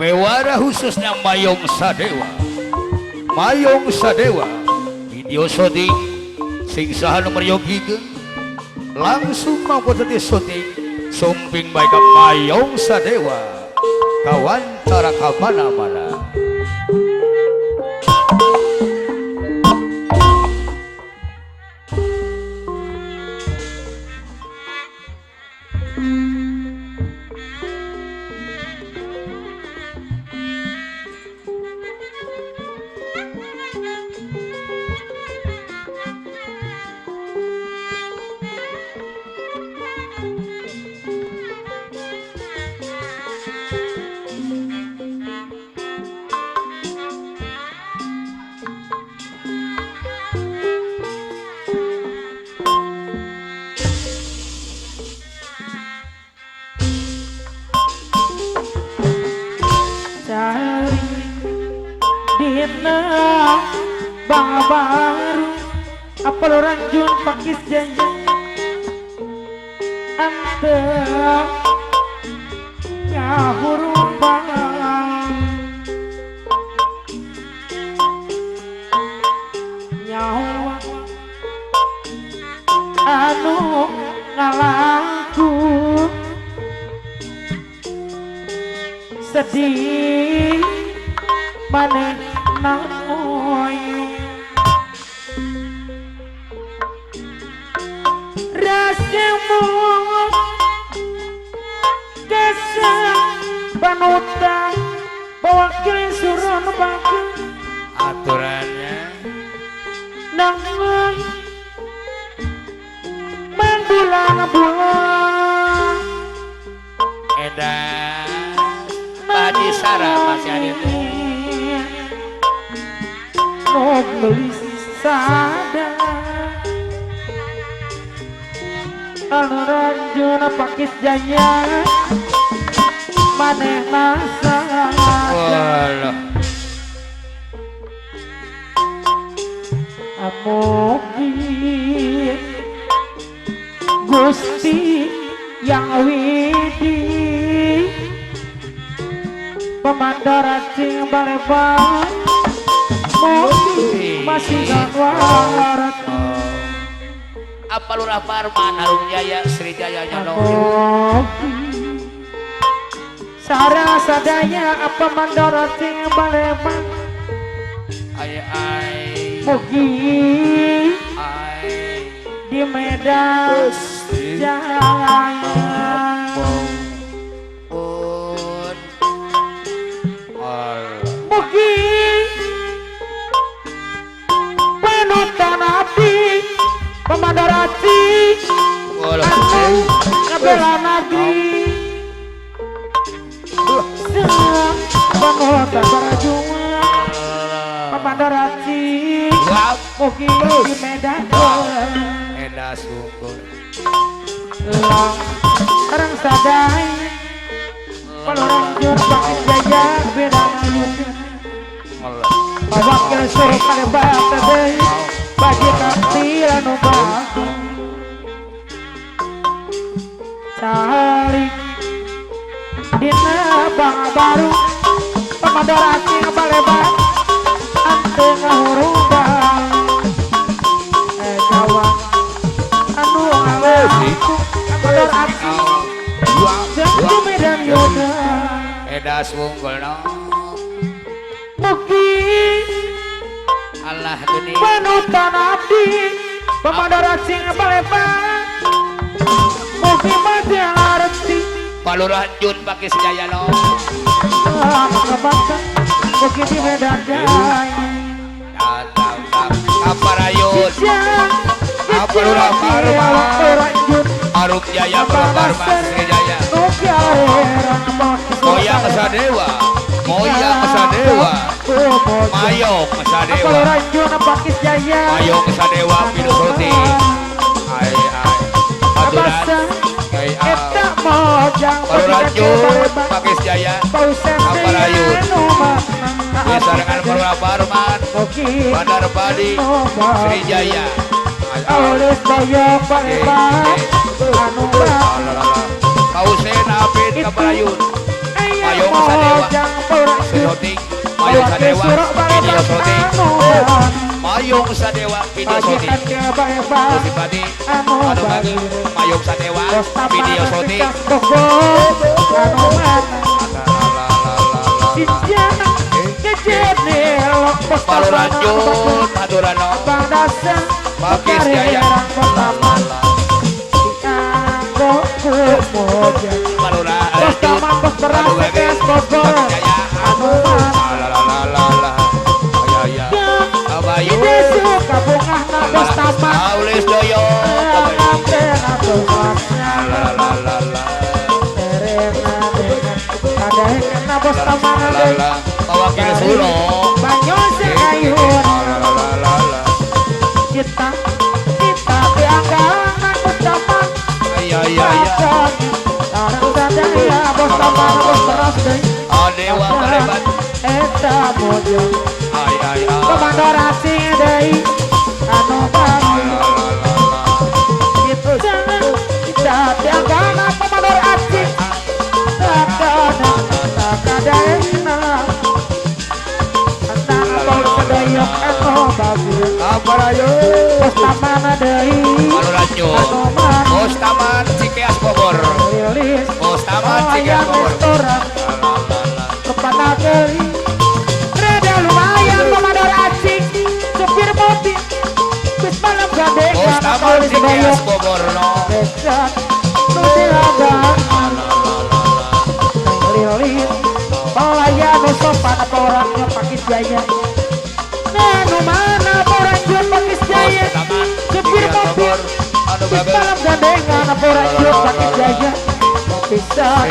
Bewara khususnya Mayong Sadewa. Mayong Sadewa video syuting sing saha nu meryogikeun langsung mampu tadi syuting sumping bae ka Mayong Sadewa kawancara ka mana-mana. Bang baru apa ranjun pakis janji ante ngahurubang nyawa anu ngalaku sedih maneh namoy rasamu kesang panutan bawakil surun bakal aturannya nangeng bulan-bulan edan Padi Sarah masih ada tuh nulis sadar anu ranjuna pakis jaya maneh sadar amugi Gusti yang widi pemandara cing baleban mugi masih warat. Apa Lurah Parman Harum Jaya Sri Jaya Nyano Sara sadaya apa mandara cing baleban ay ay mugi ay di Medan Jaya pun mugi panutan abdi pemandarati anu ngabela negeri senang panutan barajuang pemandarati mugi di Medan Eda syukur orang sadai pelorang jur pakis jaya beda wakil suruh palembang tadi bagi kaptilan baku cari dina bang baru pemandarati palembang ante ngahurubang kawan anu ngalaku pemandarati jeung Medan Yoda Edas wunggul no mugi Allah geni panutan abdi pemandara sing palembang mugi mati arti Palurah Jun pakis jaya no mugi di Medan Jaya Kaparayun Palurah Parman Arum Jaya Parman Sri Jaya Moyang Sadewa Moyang Sadewa Mayong Sadewa Mayong Sadewa Pinusuti ai ai aturan ai Palurajun Pakis Jaya Kaparayun Besarengan Palurah Parman Bandar Padi Sri Jaya Kausen Apit Kaparayun Mayong Sadewa Mojang Pauranjun Syuting Mayong Sadewa video syuting Mayong Sadewa video syuting Musipati anu bagi Mayong Sadewa video syuting Paluranjun Madurano Pakis Jaya Bostaman Cikeas Bogor. Bostaman Cikeas Bogor. Rada lumayan pemador acik supir mobil bis malam gandeng Bostaman Cikeas Bogor no. Lilis pelayan sopan apa orangnya Pakis Jaya. Nanu mana orangnya Pakis Jaya supir mobil bis malam gandengan apa orangnya Pakis Jaya bisa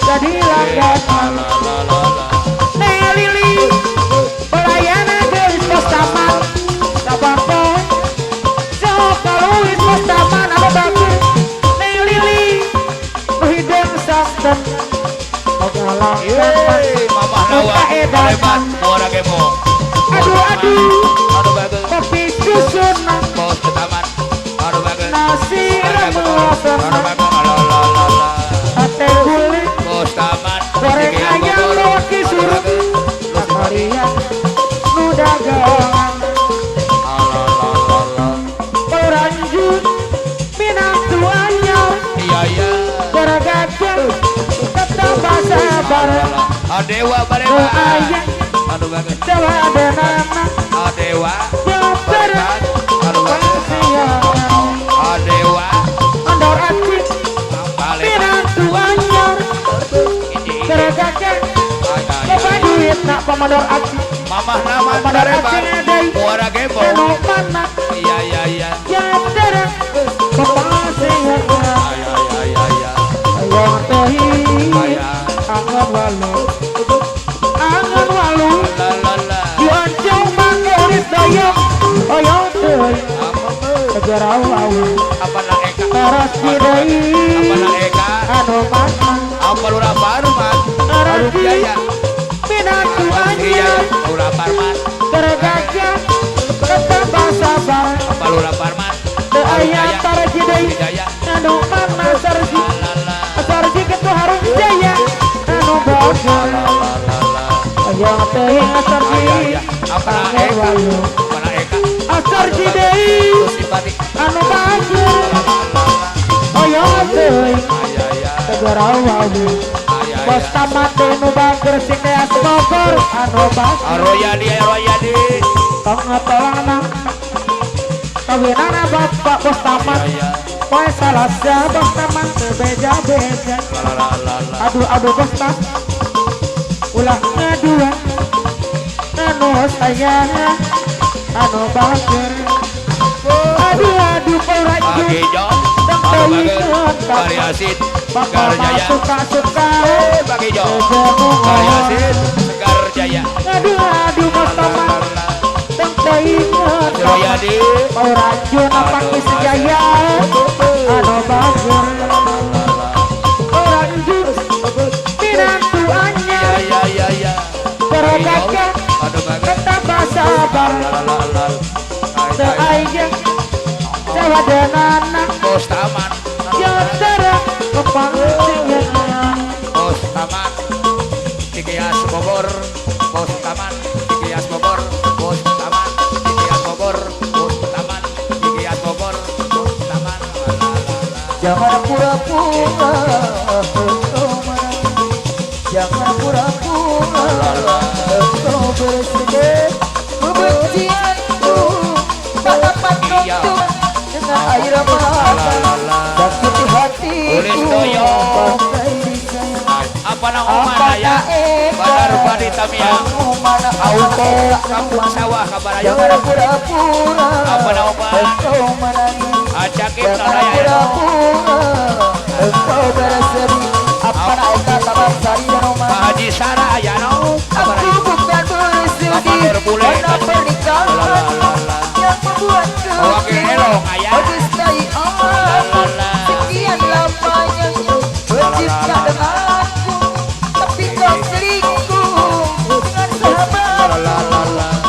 jadi langganan. Lili pelayanan gelis Bostaman sabar poe sok kaluis Bostaman anu bagus. Neng Lili nu hideung santen Mamah Nawa hebat muara gemo. Aduh aduh kopi susu Bostaman anu bagus nasi remes sate guling Bostaman goreng ayam roti surut Maria nu dagangan Peranjut minantu anyar iya iya bergagel tetap sabar Adewa barewa ayah anu bagus cewadenana Adewa barebat anu bagus Adewa andor acik minantu anyar bergagel loba duit nak pamandor acik Mamah nama Pamandor acik deui muara gembong anu mana iya iya iya jadera pepasihan iya iya iya ayo teh angan walu angan walu dioncong make ulis doyok oyo teh kejarau awu apa na eka teras deui apa na eka anu mana apa lurah Parman Arum Jaya minantu anyar Lurah Parman tergagah tetap sabar apa Lurah Parman teu aya tarji deui anu mana sarji sarji kitu Harum Jaya anu bogor aya teuing sarji apa na eka apa na eka sarji deui anu bager aya teuing tegarau awu Bostaman nu bager Cikeas Bogor anu bager Aroyadi Aroyadi tong tolongna kawinana bapak Bostaman poe Salasa Bostaman teu beja-beja aduh aduh Bostaman ulah ngadua anu sayang anu bager aduh aduh Peranjut Variasin Segar Jaya suka-suka Bagijo Variasin Segar Jaya aduh aduh Bostaman tong teuingeun Royadi Peranjut Pakis Jaya anu bager Peranjut minantu anyar ya ya ya bergagah tetap sabar teu aya sawadenana Bostaman jatara kepancingan Bostaman Engkau bersedih kebencianku pada Iya. dengan air mata sakit hatiku Apa nang omana ya Badar Badi Tamia Auto Kampung Sawah kabar ayo jangan pura-pura Apa nang omana engkau menangis Acakit jangan nana ya pura-pura engkau bersedih apa nak eka tabar sari dan Pak omana Haji Sara ya no kabar aku ayo bukan bersedih karena pernikahan yang membuatku Wakil Elong ayah Mendusta'i aku sekian lamanya bercinta denganku tapi kau selingkuh dengan sahabatku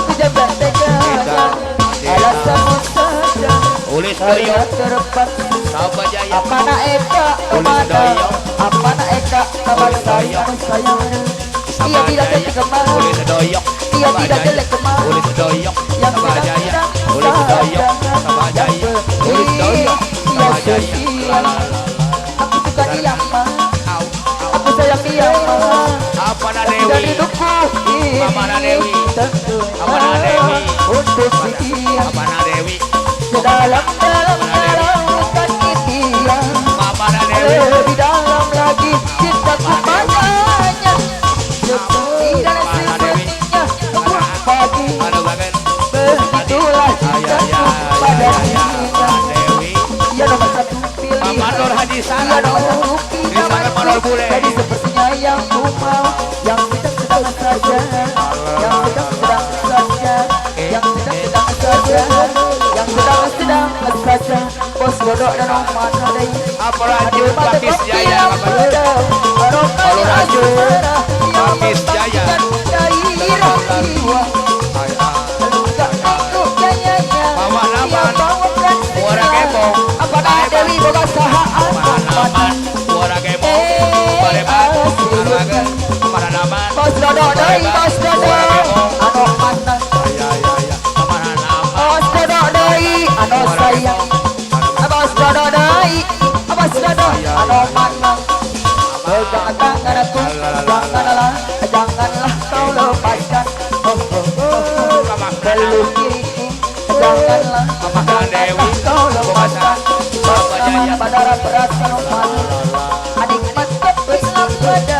Kujabat teganya alasanmu saja Ulis saya doyok terpaksa Sabah Jaya apa nak eka kemana apa nak eka kabar sayang sayang dia tidak jelek kemana Ulis doyok dia tidak jelek kemana Ulis doyok yang Sabah Jaya Ulis doyok Sabah Jaya Ulis doyok Sabah Jaya aku suka dia mah aku sayang dia mah Apa na dan Dewi hidupku ini Mama na Dewi. tentunya Apa na Dewi. untuk si dia Apa na Dewi sedalam dalam lautan dia Mama na Dewi lebih dalam lagi cintaku padanya seperti dan sepertinya embun pagi Anu bagen begitulah cintaku padanya Dewi dia nomor satu pilihan Mama Nur Haji dia Sara nomor satu Di sana Manor Bule jadi sepertinya yang ku mau yang sedang-sedang saja yang sedang-sedang saja yang sedang-sedang saja yang sedang-sedang saja bos godok dan oman adai Apa lanjut Pakis Jaya Kalau lanjut Pakis Jaya Mama Naman Muara Kemong apa Dewi boga saha Mama Naman Muara Kemong Barebat Arwagen Mama Naman bos dodok deui bos dodok anu mana Mama Naman bos dodok deui anu sayang bos dodok deui bos dodok anu mana pegang tangan aku janganlah janganlah kau lepaskan oh oh oh peluk diriku janganlah janganlah kau lepaskan bersama badara perasaan mana adik mantap bersama pada